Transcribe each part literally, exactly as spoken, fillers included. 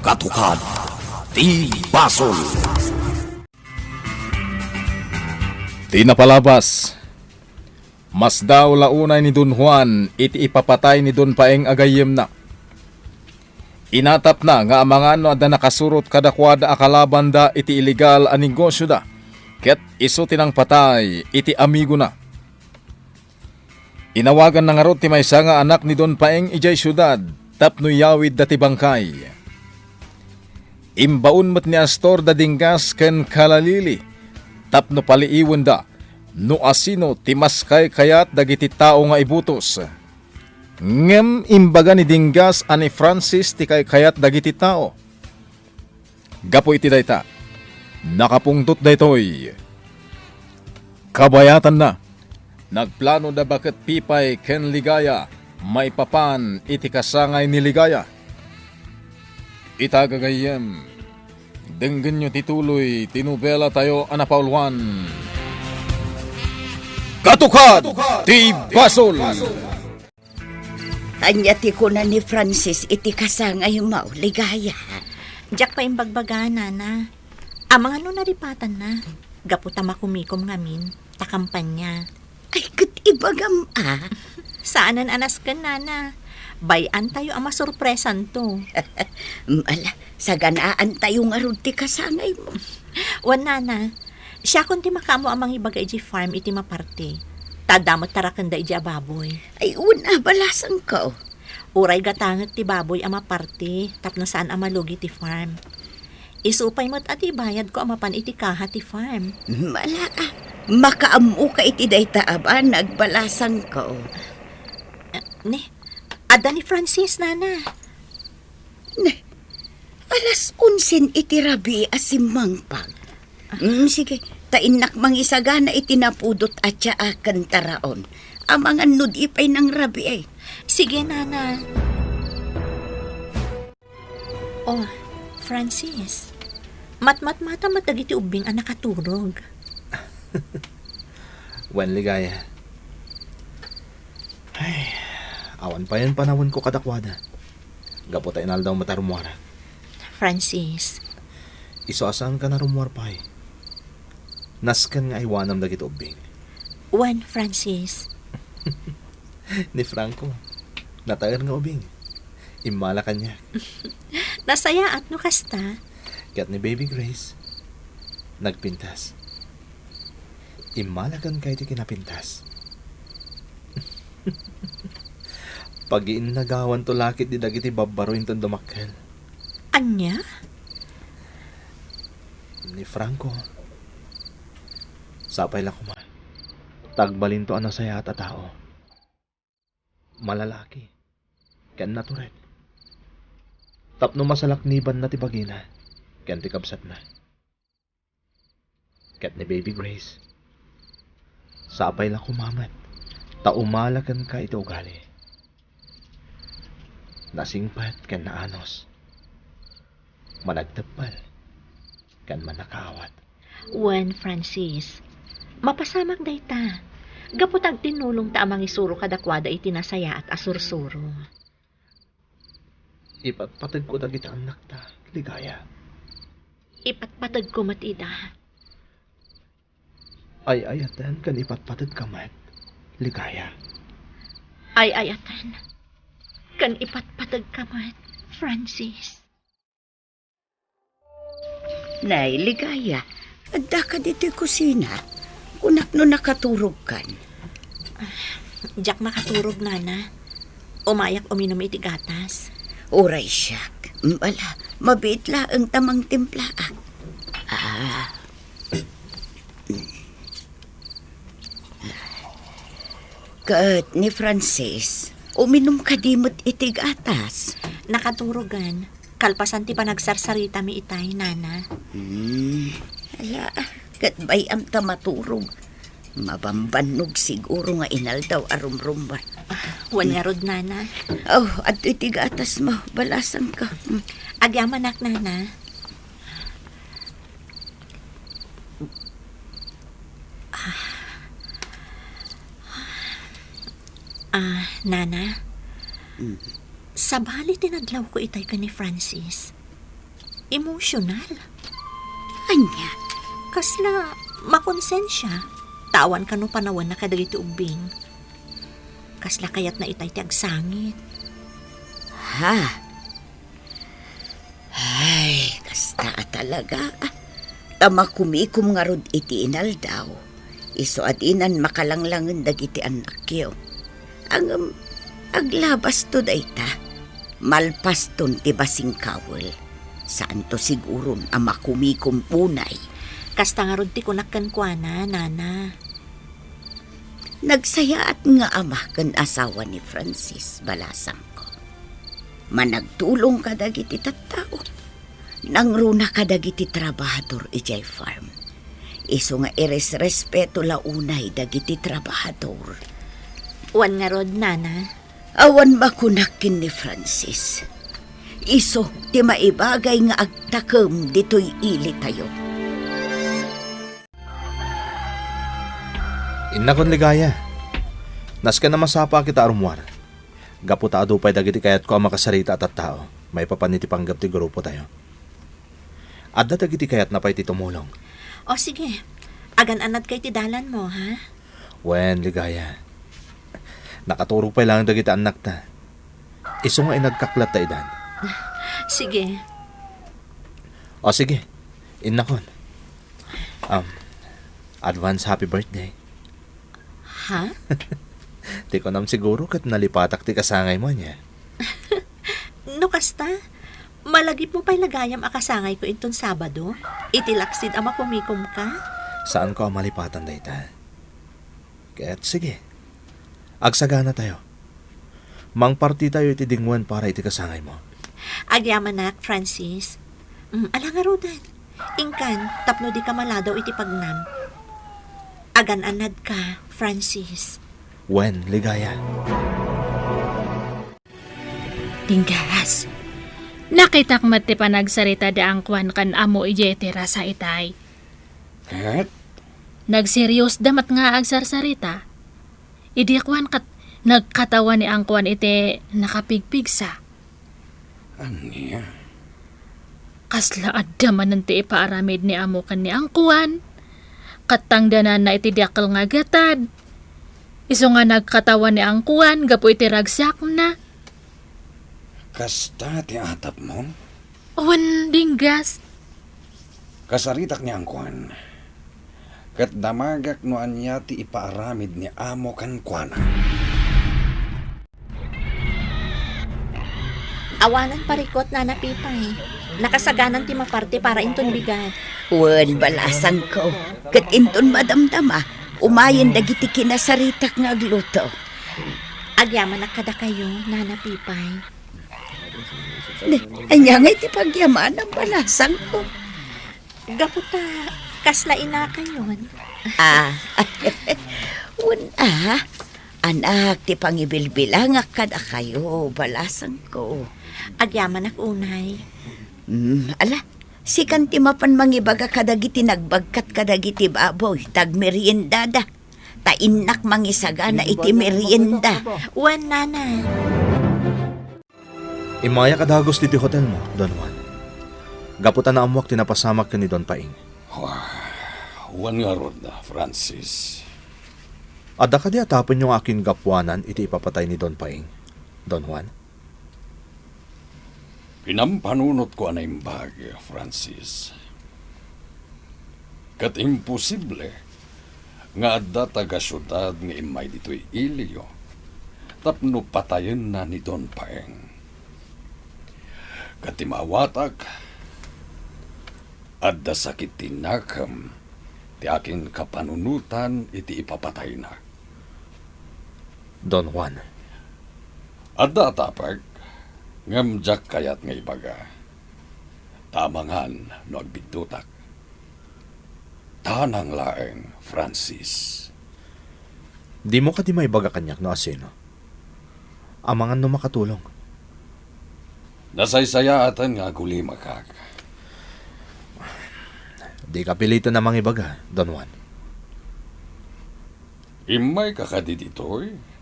Katukad ti basol. Ti napalabas, masdaaw la unay ni Don Juan iti ipapatay ni Don Paeng a gayyemna. Inatapna nga amangan no adda nakasurot kadakuada a kalabanda iti illegal a negosioda ket isu ti nangpatay iti amigona. Inawaganna ngarud ti maysa nga anak ni Don Paeng idiay siudad tapno iyawidda ti bangkay. Imbaon met ni Astor da dinggas ken kalalili tapno paliiwenda no asino ti mas kaykayat dagiti tao nga ibutos. Ngem imbaga ni Dinggas a ni Francis ti kaykayat dagiti tao. Gapu iti dayta, nakapungtot daytoy. Kabayatanna, nagplano da baket Pipay ken Ligaya maipapan iti kasangay ni Ligaya. Ita gagayyem, denggenyo ti tuloy ti nobela tayo a napauluan. Katukad ti Basol! Ania ti kuna ni Francis iti kasangaymo, Ligaya? Diak pay imbagbaga, Nana. Amangan no naripatanna. Gapu ta makumikom ngamin, ta kampanya. Ay, ket ibagam, a. Saanen a nasken, Nana. Bay-antayo a masurpresanto. Ala, saganaantayo ngarud ti kasangaymo. Wen, Nana. Siakon ti makaammo a mangibaga idiay farm iti maparti. Ta adda met tarakenda idiay a baboy. Ay, wen a, balasangko. Uray gatanget ti baboy a maparti tapno saan a malugi ti farm. Isu pay met a ti bayadko a mapan iti kaha ti farm. Ala, a. Makaammoka iti dayta a banag, balasangko. Eh, ne, adda ni Francis, Nana. Ne, alas onsen iti rabii a simmangpang. Mm, sige, ta innak mangisagana iti napudot a tsaa ken taraon. Amangan no di pay nangrabii. Sige, Nana. Oh, Francis, matmatmata met dagiti ubbing a nakaturog. Wen, Ligaya. Ay, awan payen panawenko kadakuada. Gapu ta inaldaw met a rummuarak. Francis. Isu a saanka a rummuar pay. Nasken nga aywanam dagiti ubbing. Wen, Francis. Ni Franco, nataer nga ubing. Immala kaniak. Nasayaat no kasta. Ket ni Baby Grace, nagpintas. Immala kenka iti kinapintas. Pagiinnagawanto la ketdi dagiti babbaro inton dumakkel. Ania? Ni Franco, sapay la koma ta agbalinto a nasayaat a tao. Malalaki ken natured. Tapno masalaknibanna ti bagina ken ti kabsatna. Ket ni Baby Grace, sapay la koma met ta umala kenka iti ugali. Nasingpet ken naanus. Managteppel ken mannakaawat. Wen, Francis, mapasamak dayta. Gapu ta agtinnulongta a mangisuro kadakuada iti nasayaat a sursuro. Ipatpategko dagiti annakta, Ligaya. Ipatpategko met ida. Ay-ayaten ken ipatpategka met, Ligaya. Ay-ayaten ken ipatpategka met, Francis. Nay, Ligaya, addaka ditoy kusina. Kunak no nakaturogkan. Diak makaturog, Nana. Umayak uminum iti gatas. Uray siak. Bala, mabiit laeng ta mangtimplaak. Ah. Ket ni Francis, uminum kadi met iti gatas? Nakaturogan. Kalpasan ti panagsarsaritami itay, Nana. Hmm. Ala, ket bay-am ta maturog. Mabambannog siguro nga inaldaw a rumrumbat. Ah, wen ngarud, Nana. Oh, adtoy ti gatasmo. Balasangko. Hmm. Agyamanak, Nana. Ah, Nana? Mm. Sabali ti nadlawko itay ken ni Francis. Emosyonal. Ania? Kasla makonsensia. Ta awan kano panawanna kadagiti ubbing. Kasla kayatna itay ti agsangit. Ha? Ay, kasta a talaga. Ta makumikom ngarud iti inaldaw. Isu a dinan makalanglangen dagiti annakyo. Ngem, aglabasto dayta. Malpaston ti basingkawel. Saanto siguron a makumikom unay. Kasta ngarud ti kunak kenkuana, Nana. Nagsayaat nga ama ken asawa ni Francis, balasangko. Managtulong kadagiti tattao. Nangruna kadagiti trabahador idiay farm. Isu nga iresrespeto la unay dagiti trabahador. Wen ngarud, Nana? Awan makunak ken ni Francis. Isu ti maibagay nga agtakem ditoy ilitayo. Innakon, Ligaya. Nasken a masapa kita a rummuar. Gapu ta adu pay dagiti kayatko a makasarita a tattao maipapan iti panggep ti grupotayo. Adda dagiti kayatna pay ti tumulong. O sige, agan-anadka iti dalanmo, ha? Wen, Ligaya. Nakaturog pay laeng dagiti annakta. Isu nga inagkaklatta idan. Sige. O sige, innakon. Um, advance happy birthday. Ha? Ti kunam siguro ket nalipatak ti kasangaymo, ania? No kasta, malagipmo pay la gayam a kasangayko inton Sabado, iti laksid a makumikomka? Saanko a malipatan dayta. Ket sige, agsaganatayo. Mangpartitayo iti dingwen para iti kasangaymo. Agyamanak, Francis. Mm, ala ngaruden. Inkan, tapno dika maladaw iti pagnam. Agan-anadka, Francis. Wen, Ligaya. Dinggas, nakitak met ti panagsarita da Angkuan ken Amo idiay terasa itay. Ket? Nagseriosda met nga agsarsarita. Idi kuan ket nagkatawa ni Angkuan iti nakapigpigsa. Ania? Kasla adda manen ti ipaaramid ni Amo ken ni Angkuan. Ket tangdananna iti dakkel nga gatad. Isu nga nagkatawa ni Angkuan gapu iti ragsakna. Kasta ti atapmo? Wen, Dinggas. Kasaritak ni Angkuan. Ket damagak no ania ti ipaaramid ni Amo kenkuana. Awanan parikut, Nana Pipay. Nakasaganan ti maparte para inton bigat. Wen, balasangko. Ket inton madamdama, umayen dagiti kinasaritak nga agluto. Agyamanak kadakayo, Nana Pipay. Ne, ania ngay ti pagyamanam, balasangko? Gapu ta kasla inakayon. Ah, wen, ah, anak ti pangibilbilangak kadakayo, balasangko. Agyamanak unay. Mm, ala, sikan ti mapan mangibaga kadagiti nagbagkat kadagiti baboy, ta agmeriendada. Ta innak mangisagana iti merienda. Wen, Nana. Immayak a dagus ditoy hotelmo, Don Juan. Gapu ta naammoak ti napasamak ken ni Don Paing. Wah, wen ngarud, Francis. Adda kadi a tapenyo nga akingapuanan iti ipapatay ni Don Paing, Don Juan? Pinampanunotko a naimbag, Francis. Ket imposible nga adda taga-siudad nga immay ditoy iliyo tapno patayenna ni Don Paeng. Ket ti maawatak, adda sakit ti nakem ti akinkapanunotan iti ipapatayna. Don Juan. Adda a tapek, ngem diak kayat nga ibaga. Ta amangan no agbiddutak. Tanang laeng, Francis. Dimo kadi maibaga kaniak no asino? Amangan no makatulong. Nasaysayaaten nga agulimakak. Dika piliten a mangibaga, Don Juan. Immayka kadi ditoy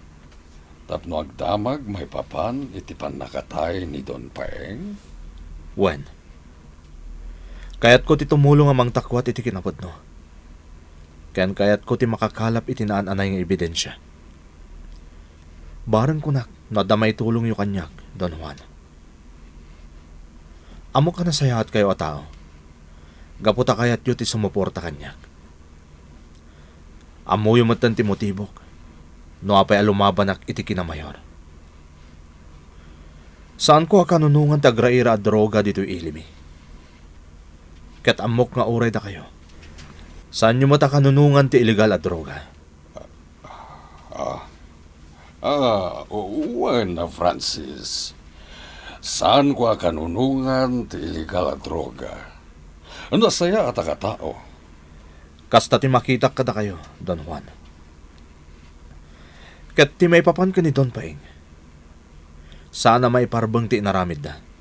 tapno agdamag maipapan iti pannakatay ni Don Paeng? Wen. Kayatko ti tumulong a mangtakuat iti kinapudno. Ken kayatko ti makakalap iti naan-anay nga ebidensia. Bareng kunak no adda maitulongyo kaniak, Don Juan. Ammok a nasayaatkayo a tao, gapu ta kayatyo ti sumuporta kaniak. Ammoyo metten ti motibok no apay a lumabanak iti kinamayor. Saanko a kanunongan ti agraira a droga ditoy ilimi. Ket ammok nga uray dakayo, saanyo met a kanunongan ti illegal a droga. Ah, ah, wen, Francis. Saanko a kanunongan ti illegal a droga. Nasayaat a tao. Kasta ti makitak kadakayo, Don Juan. Ket ti maipapan ken ni Don Paeng, saan a maiparbeng ti inaramidda.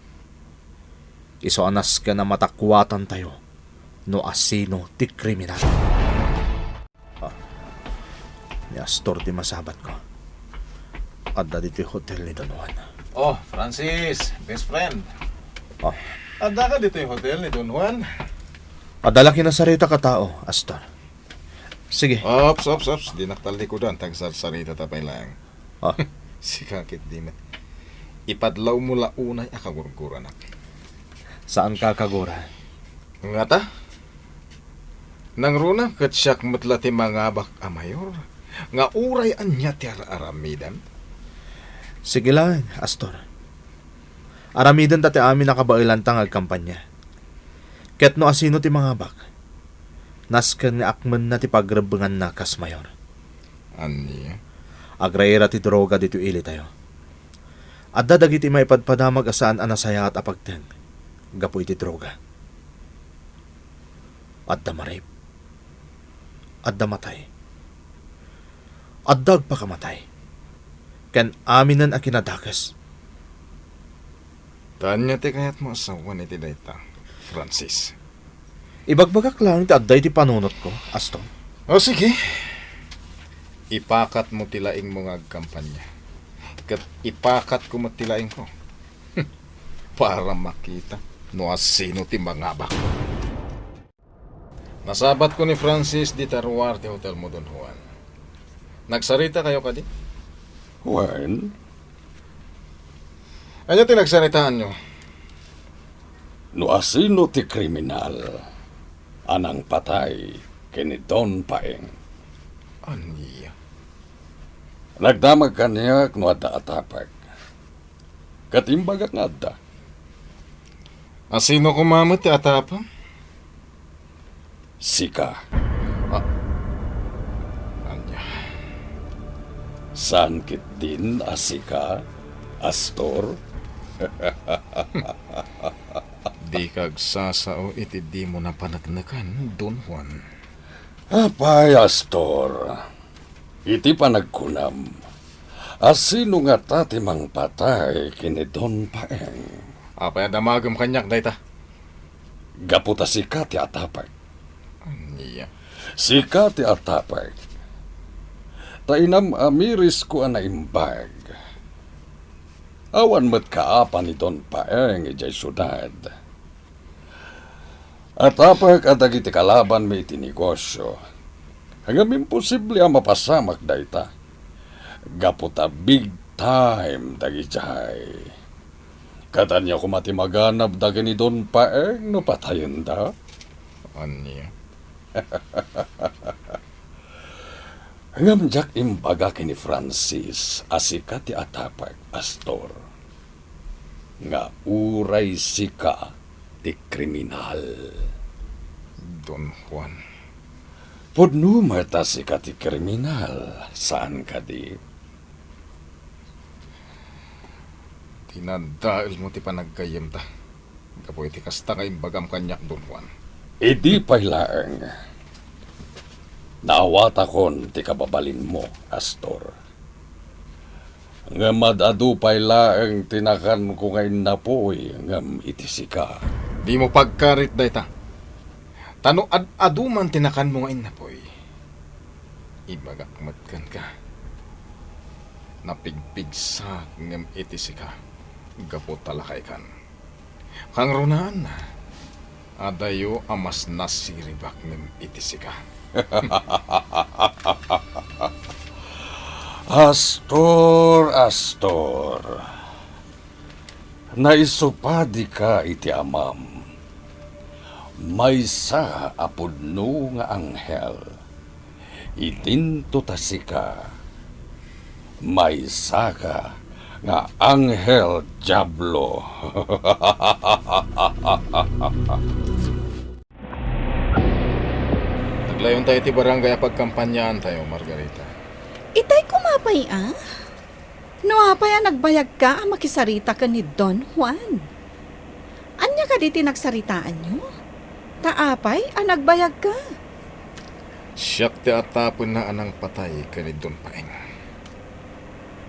Isu a nasken a matakuatantayo no asino ti kriminal. Ah, ni Astor ti masabatko. Adda ditoy hotel ni Don Juan. Oh, Francis, best friend. Ah. Adda ka ditoy hotel ni Don Juan? Adda la kinasaritak a tao, Astor. Sige. Ops, ops, ops. Dinak tallikudan, tagsarsarita ta pay laeng. Ah. Sika ket di met. Ipadlawmo la unay a kagurguranak. Saanka a kagura? Ngata? Nangruna ket siak met la ti mangabak a mayor nga uray ania ti ar-aramidan? Sige laeng, Astor. Aramidenta ti amin a kabaelanta nga agkampanya. Ket no asino ti mangabak, nasken nga akmenna ti pagrebbenganna kas mayor. Ania? Agraira ti droga ditoy ilitayo. Adda dagiti maipadpadamag a saan a nasayaat a pagteng gapu iti droga. Adda marip. Adda matay. Adda agpakamatay. Ken aminen a kinadakes. Ta ania ti kayatmo a sawen iti dayta, Francis? Ibagbagak laeng ti adda iti panunotko, Astor. O sige. Ipakatmo ti laingmo nga agkampanya. Ket ipakatko met ti laingko. Para makita no asino ti mangabak. Nasabatko ni Francis dita ruar ti hotelmo, Don Juan. Nagsaritakayo kadi? Wen. Ania ti nagsaritaanyo? No asino ti kriminal a nangpatay ken ni Don Paeng. Ania? Nagdamag kaniak no adda atapek. Ket imbagak nga adda. Asino koma met ti atapem? Sika. A-, ania? Saan ketdin a sika, Astor? Dika agsasao iti dimo napaneknekan, Don Juan. Apay, Astor, iti panagkunam, asino ngata ti mangpatay ken ni Don Paeng? Apay a damagem kaniak dayta? Gapu ta sika ti atapek. Ania? Sika ti atapek. Ta inam-amirisko a naimbag. Awan met kaapa ni Don Paeng idiay siudad. Atapek a dagiti kalabanmi iti negosio. Ngem imposible a mapasamak dayta. Gapu ta big time dagidiay. Ket ania koma ti maganabda ken ni Don Paeng no patayenda? Ania? Ngem diak imbaga ken ni Francis a sika ti atapek, Astor, nga uray sika ti kriminal. Don Juan. Pudno met a sika ti kriminal, saan kadi? Dinadaelmo ti panaggayyemta gapu iti kasta nga imbagam kaniak, Don Juan. Idi pay laeng, naawatakon ti kababalinmo, Astor. Ngem ad-adu pay laeng ti nakanko nga innapuy ngem iti sika. Dimo pagkarit dayta. Ta no ad-adu man ti nakanmo nga innapuy, ibagak met kenka. Napigpigsaak ngem iti sika gapu ta lakaykan. Kangrunaanna, Adayo a mas nasiribak ngem iti sika. Astor, Astor. Naisupadika iti amam. Maysa a pudno nga anghel. Idinto ta sika, maysaka nga anghel diablo. Naglayon tayo iti barangay a pagkampanyaantayo, Margarita. Itay koma pay, a? No apay a nagbayagka a makisarita ken ni Don Juan? Ania kadi ti nagsaritaanyo? Ta apay a nagbayagka? Siak ti atapenna a nangpatay ken ni Don Paeng.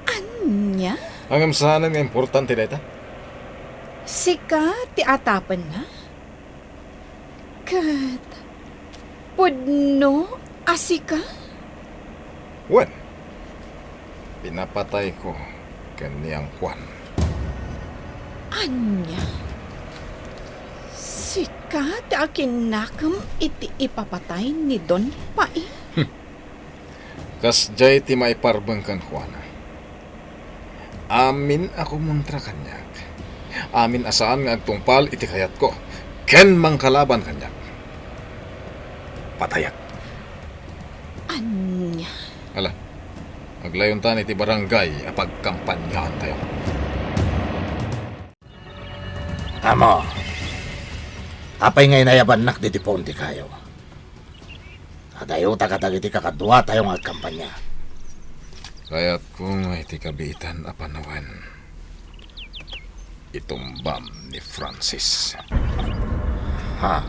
Ania? Ngem saanen nga importante dayta. Sika ti atapenna? Ket pudno a sika? Wen, pinapatayko ken ni Angkuan. Ania? Sika ti akinnakem iti ipapatay ni Don Paeng? Kasdiay ti maiparbeng kenkuana. Amin a kumontra kaniak, amin a saan nga agtungpal iti kayatko, ken mangkalaban kaniak, patayak. Ania? Ala, aglayontan iti barangay a pagkampanyaantayo. Amo, apay nga inayabannak diti puon ti kayo? Adayo ta kadagiti kakaduatayo nga agkampanya. Kayatko nga iti kabiitan a panawen, itumbam ni Francis. Ha?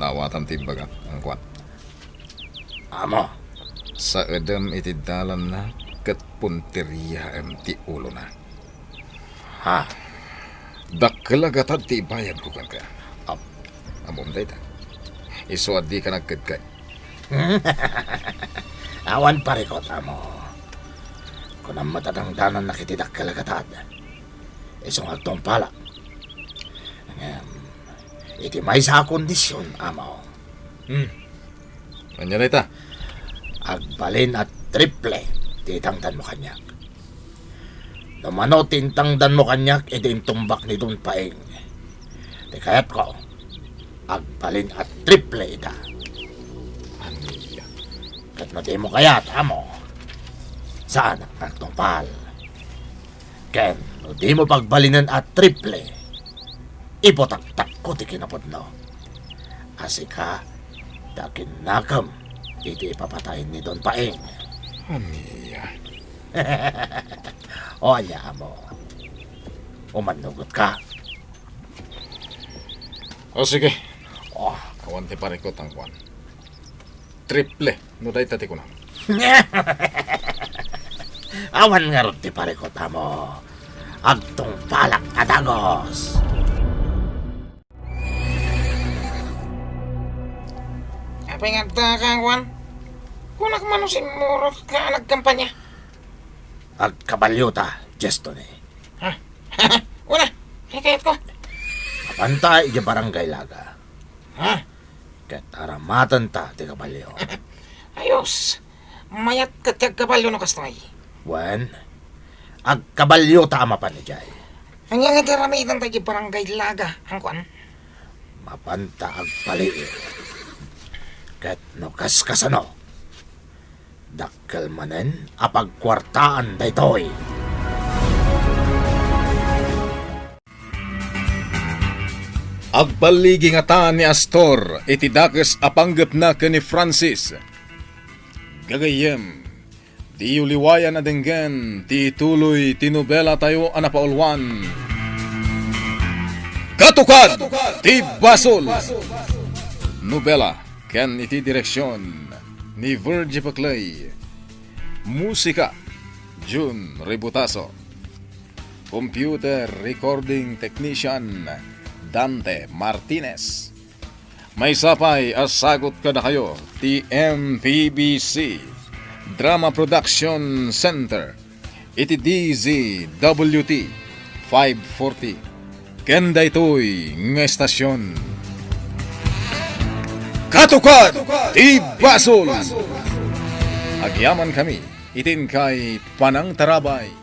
Naawatam ti imbagak, Angkuan. Amo. Saedem iti dalanna ket punteriaem ti ulona. Ha? Dakkel a gatad ti ibayadko kenka. Ap-, Ammom dayta. Isu a dika nagkedked. Awan parikut, amo. Kunam met a dangdanannak iti dakkel a gatad. Isu nga agtungpalak. Ngem, iti maysa a kondision, amo. Hmm. Ania dayta? Agbalin a triple ti itangdanmo kaniak. No mano ti intangdanmo kaniak idi intumbak ni Don Paeng, ti kayatko, agbalin a triple ita. Ania? Ket no dimo kayat, amo, saanak nga agtungpal. Ken no dimo pagbalinen a triple, ibutaktakko ti kinapudno. A sika, ta kinnakem iti ipapatay ni Don Paeng. Ania? O ania, amo? Umannugotka? O, sige. O. Awan ti parikut, Angkuan. Triple, no dayta ti kunam. Awan ngarud ti parikut, amo. Agtungpalak a dagus. Apay nga adda ka, Juan? Kunak man no simmurot ka a nagkampanya? Agkabalio ta, Jestone. Ha? Una, ikayat ko. Apanta idiay Barangay Laga. Ha? Ket aramatenta ti kabalio. Ayos. Mayat ket ti agkabalio no kastoy. Wen, agkabalio ta a mapan idiay. Ania nga ti aramidenta idiay Barangay Laga, Angkuan? Mapanta agpalii. Ket no kaskasano, dakkel manen a pagkuartaan daytoy. Agballigi ngata ni Astor iti dakes a panggepna ken ni Francis. Gagayyem, diyo liwayan a denggen ti ituloy ti nobelatayo a napauluan, Katukad ti Basol. Nobela ken iti direksion ni Virgie Paclay. Musika, Jun Ributaso. Computer Recording Technician, Dante Martinez. Maysa pay a sagut kadakayo ti M P B C Drama Production Center iti D Z W T five forty. Ken daytoy nga estasion. Katukad ti basol. Agyamankami iti inkay panangtarabay.